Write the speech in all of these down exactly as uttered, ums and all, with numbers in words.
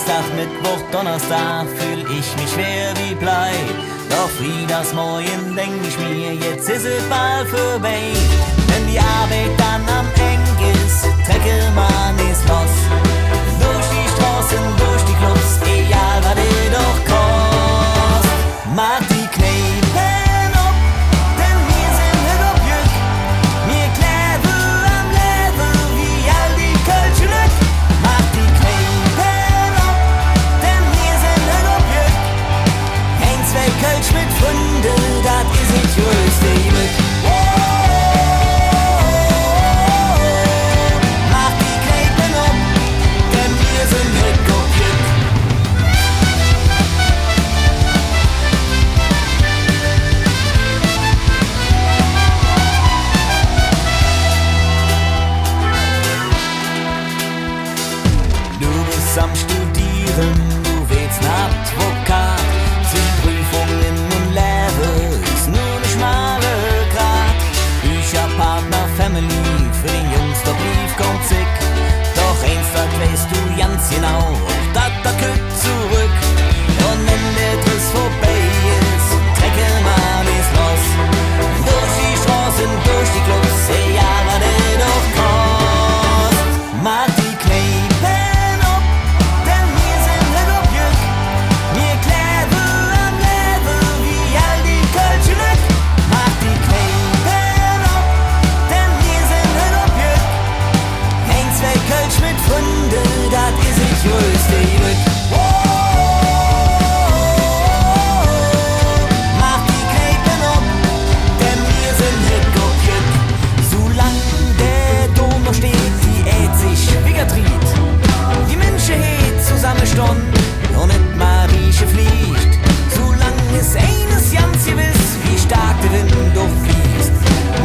Dag, Meddwoch, Donnersdag föhl ich mich schwer wie Blei. Doch friedags morge denk ich mir, jetz es et bal vörbei. Wenn die Arbeid dann am Eng es, trecke mer uns loss. Durch die Stroße, durch die Clubs, egal wat et doch koss. Maach die Kneipe op, denn mir sin hügg op Jück. Mir gläuve am Läve wie all die kölsche Lück. Maach die Kneipe op, denn mir sin hügg op Jück. Ein, zwei Kölsch met Fründe, dat es et größte Glöck. Oh, maach die Kneipe op, denn mir sin hügg op Jück. Du bes am Studiere, du weedst Advokat. Zwesche Prüfunge un Lehre es nor ne schmale Grat. Böker, Partner, Family, för de Jungs, do bliev kaum Zigg. Doch eins, dat weiß du ganz genau, dat, dat kütt zoröck. Un wann der Dress vörbei es, trecke mer uns loss. Durch die Stroße, durch die Clubs, egal wat et doch koss. Maach die Kneipe op, denn mir sin hügg op Jück. Mir gläuve am Läve wie all die kölsche Lück. Maach die Kneipe op, denn mir sin hügg op Jück. Ein, zwei Kölsch met Fründe, dat es et größte Glöck. Oh, maach die Kneipe op, denn mir sin hügg op Jück. Su lang der Dom noch steiht, die Ääd sich wigger driht, die Minsche zusammestonn un et Marie flich. Su lang es eines ganz gewess, wie stark der Wind doch blies.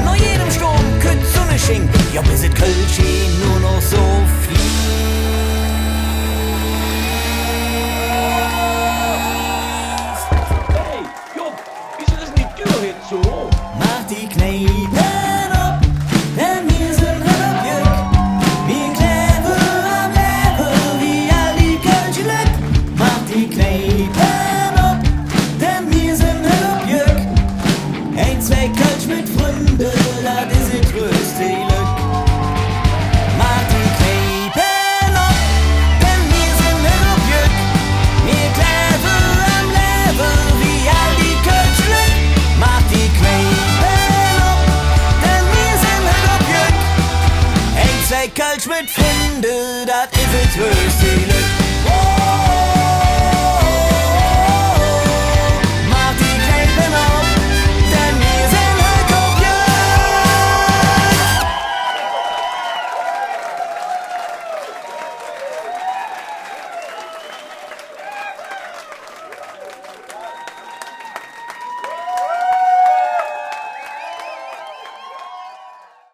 No jedem Sturm kütt Sunnesching, jo, bes et Kölsch nor noch su fließ. Hey, Jung, wieso es dann die Dür hee zo? Maach die Kneipe op, denn mir sin hügg op Jück. Mir gläuve am Läve wie all die kölsche Lück. Maach die Kneipe op, denn mir sin hügg op Jück. Ein, zwei Kölsch met Fründe, dat es et größte Glöck. Maach die Kneipe op, denn mir sin hügg op Jück. Mir gläuve am Läve wie all die kölsche Lück. Maach die Kneipe op, denn mir sin hügg op Jück. Ein, zwei Kölsch met Fründe, dat es et größte Glöck.